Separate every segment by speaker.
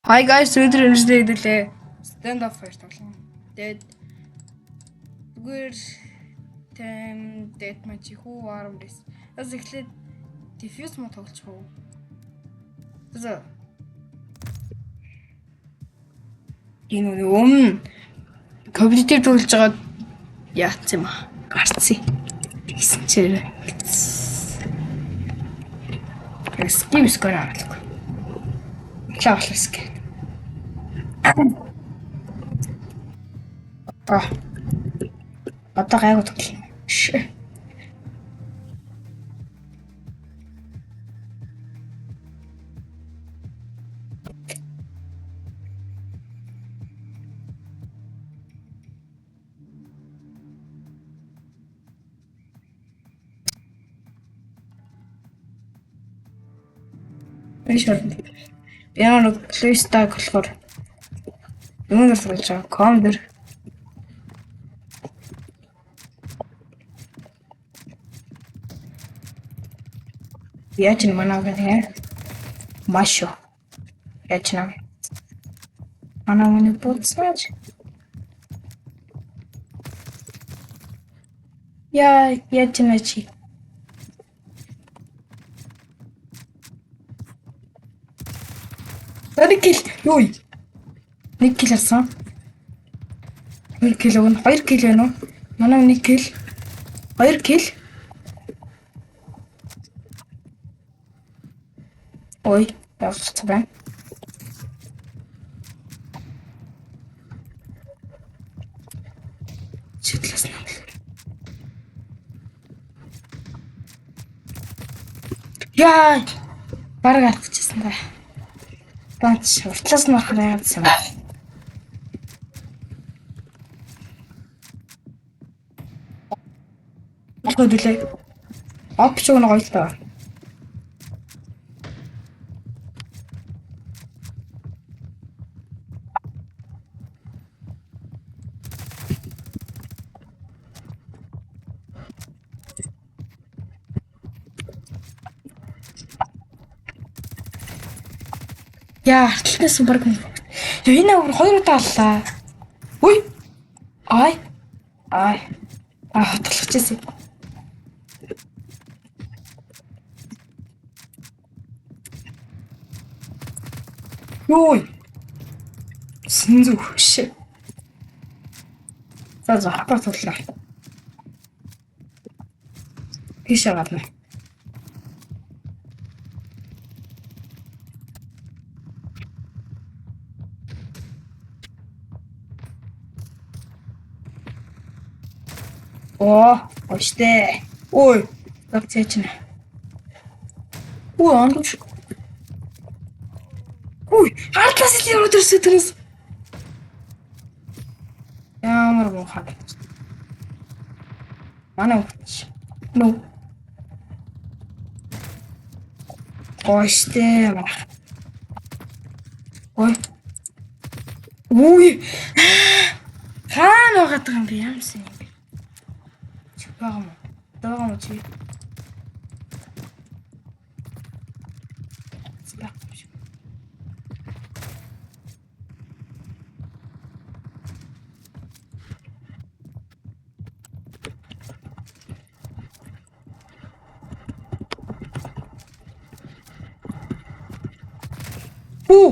Speaker 1: Hi guys, өнөөдөр өнөөдөр хэдүүлээ stand up fight тоглоно. Тэгээд зүгээр team deathmatch хүү warm race. Бас эхлээд defuse мод тоглочих уу? За. Энэ өмнө competitive тоглож байгаа яатсан юм аа. Гарцсан. Тэгсэн чинь скип скор авалгүй. Эхлээ авах скип. А. Одоо гайгүй тоглоно. Ш. Би шорно. Би нэг плейстаг болохоор юун дээр тоглож байгаа? Ком дээр. Яаж н манаа гэнэ? Машо. Яаж нэ? Манаа миний буцааж. Яа, яаж нэ чи? Нэг kill. Юу? Нэг kill авсан. 2 kill өгнө. 2 kill байна уу? Манай нэг kill. 2 kill. Ой, явцсан байна. Читлээс нь. Яа! Бараг алхчихсан да. Баач уртлаас нь орохоор яагаад юм бэ? Хөдөлөө. Опч өгнө гоё л доо. Яа, арталнаас баг. Яа, энэ өөр хоёр удаа аллаа. Үй. Ай. Ай. А хотлох чийсэн. Йой. Сэнзү ши. За за хатар туллаа. Тийшээ гарна. Оо, гоёштэй. Ой, зав чинь. Ой, андууш. Ой, хардлаас л яваад ирсэн тэрээс. Ямар муухай. Манай өвч. Нөө. Гоёштэй. Ой. Үй. Хаана байгаад байгаа юм бэ? Ямарсан юм бэ? Чи байгаа юм уу? Одоо байгаа юм уу чи? Байхгүй юм шиг. Хүү.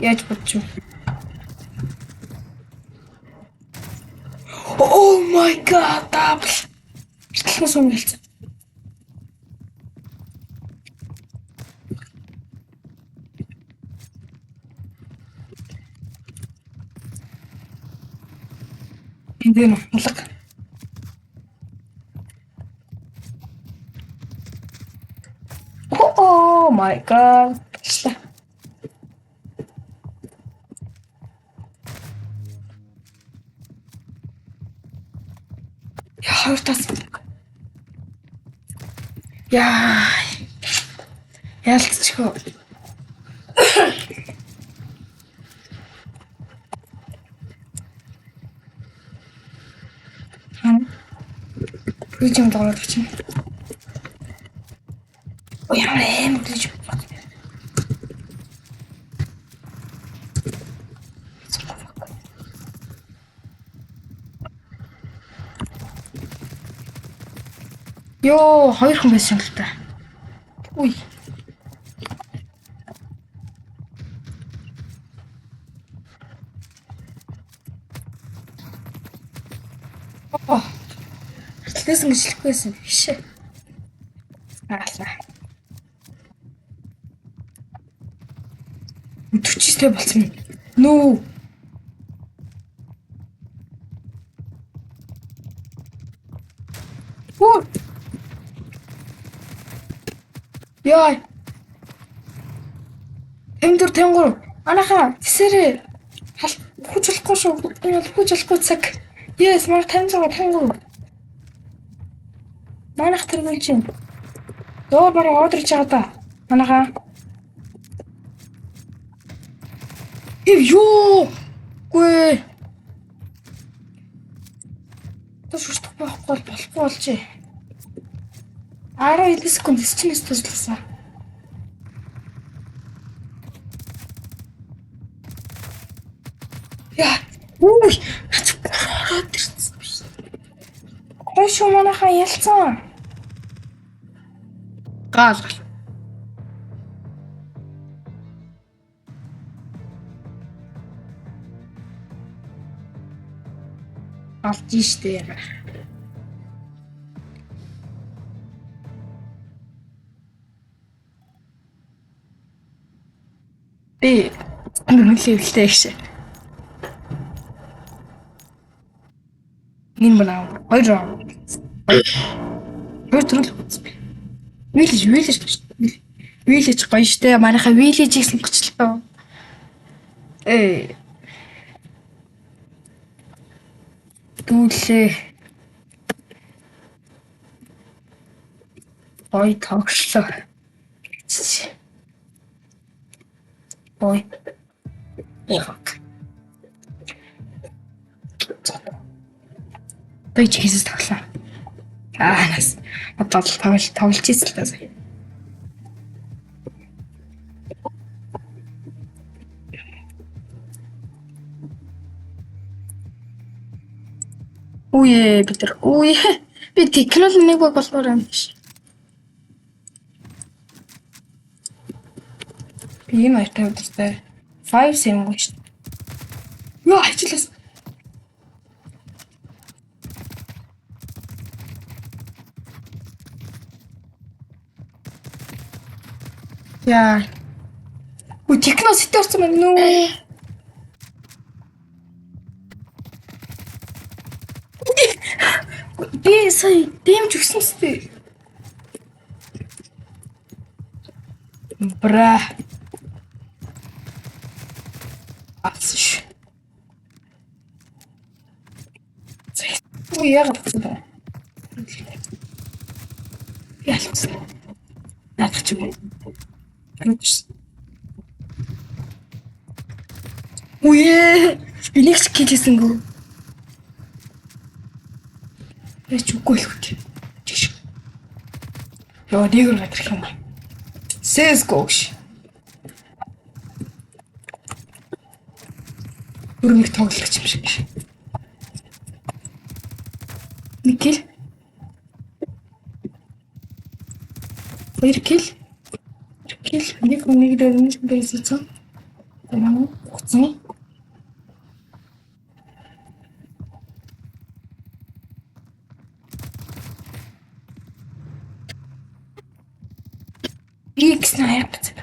Speaker 1: Яаж бодчих вэ? Oh my god, double. Итлэн сум гэлцэн. Энд дээр алга. Oh my god. Яа, хоёр тас. Яа. Ялцчихоо. Хам. Гэж юм тоглоод очив. Ой, ямар аим гэж. Йоо, хоёр хүн байсан л та. Үй. Оо. Хартлээс ингэж хэлэхгүйсэн. Хишээ. Аалаа. 49 болсон юм. Нөө. Үу. Яа. 54 53. Анаха, тэсэрээ. Хал хүч болохгүй шүү. Энэ бол хүч болохгүй цаг. Yes, манай 56 53. Манайх тэргүүлж байна. Доор бараг одрж байгаа да. Манайха. Эв юу? Гүй. Тус хүртэх байхгүй бол болохгүй болжээ. 19 секунд чинь тусласан. Яа. Үгүй. Нац ороод ирсэн биш. Гой шүү манайхаа ялцсан.
Speaker 2: Гал гал.
Speaker 1: Алж штэ. Би нүхлээ левелтэй гэж. Нин банаа. Хоёр раунд. Хоёр төрөл үзсэн би. Village village village гоё штэ. Манайхаа village-ийг сонгочлоо. Э. Дүүлээ. Гоё тоглолоо. Ой. Яг. Би ч хийсээс тоглоо. Аа нас. Одоо л тоглол тоглож ийсэн л та сая. Үе бид нар үе би технологи нэг баг болмоор юм биш. Би энэ баяртай өдөртэй 5 7 гоо шүү. Йоо хичлээс. Яа. Үу техно сэтэ орсон байна нүү. Би сая дэмж өгсөн сте. Бра. Алсан ш. Үу яагаад болсон бэ? Ялцсан. Наадах ч юм уу. Үе би нэг ч килээсэнгүү. Яч үгүй л үү. Чиш. Йоо нэг рүү гадрах юм. CS:GO гэж. Бүр нэг тоглох юм шиг. Нэг кил. Хоёр кил. Кил нэг нэг дээр нэг дээр суусан. Намаа уцсан. X наяа гэсэн.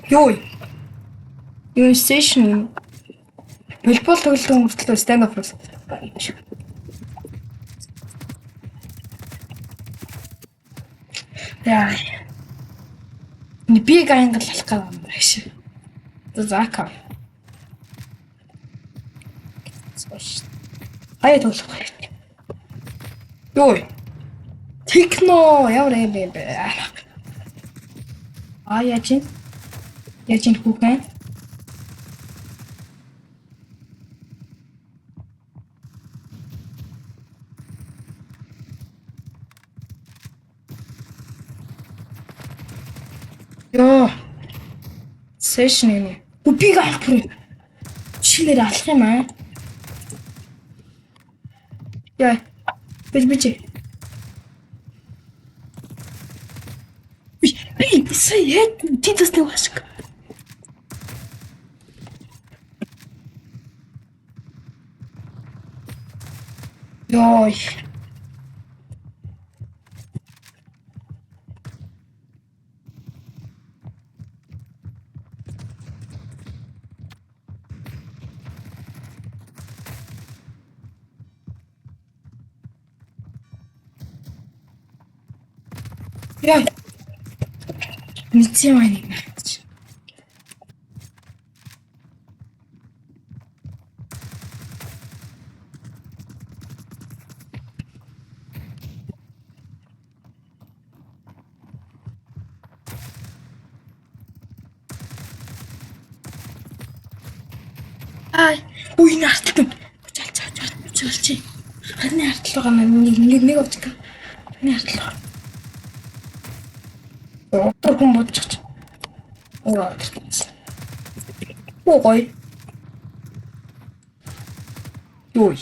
Speaker 1: Йой. Юу station волейбол тоглолтын хүртэл stand up болсон. Яа. Би англи алах гэх юм байна шиг. Зака. Хаяа тоглох хэрэгтэй. Йой. Техно ямар юм бэ? А яаж юм? Яаж юм хүүхэн? Йоо. Session гэнэ. Үгүй би авах бүрээ. Чинээр алах юм аа. Яа. Бич бич. Би би сая яг тийдэс нэг ашиг. Йой. Яа. Мэдсэн юм аа нэг наач. Ай, үгүй энэ артлаа. Чалч чалч чалч. Харны артлаа байгаа нэг нэг нэг авчих. Харны артлаа. Одоо хүн бодчих. Оо. Оо гоё. Юу.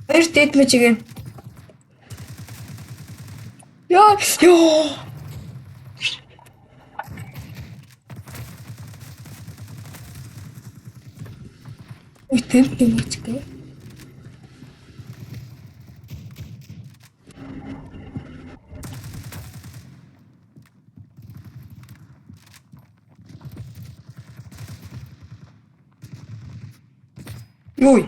Speaker 1: Хоёр дээд мэжигээ. Йоо, ёо. Үй тэмт юм чигээ. Юу?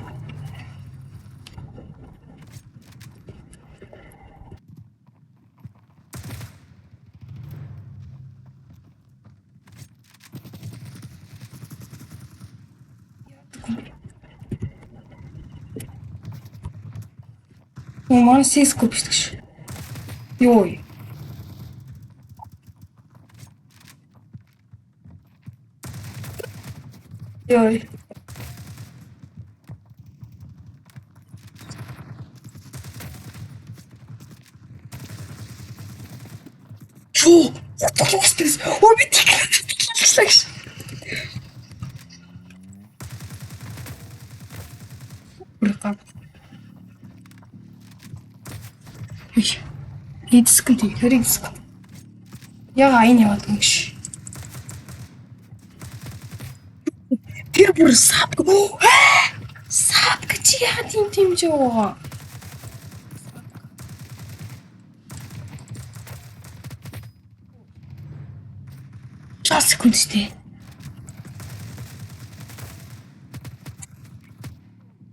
Speaker 1: Манай Cisco биш гэж. Юу? Юу? Юу? Оо би тэглээ гэж. Үргээ. Ий. Дискэн тий, 20 дискэн. Яг айн яваад юм биш. Тэр бүр сап. Сап гэж яагаад тийм тийм ч байгаа. Чаас секунд тий.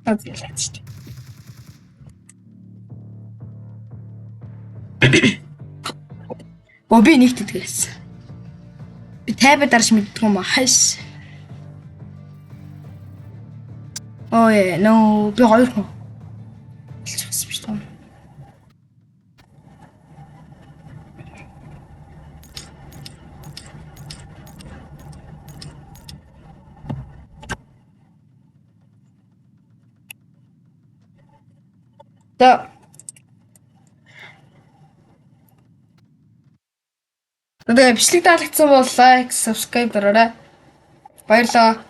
Speaker 1: Аа ялаач. Оо би нэг тэтгэсэн. Би 50 дарж мэддэг юм аа. Хайш. Оо э нөө би хоёр хүн. Болчихсон биш үү? За. Тэгээ бичлэг таалагдсан бол лайк, subscribe дараарай. Баярлалаа.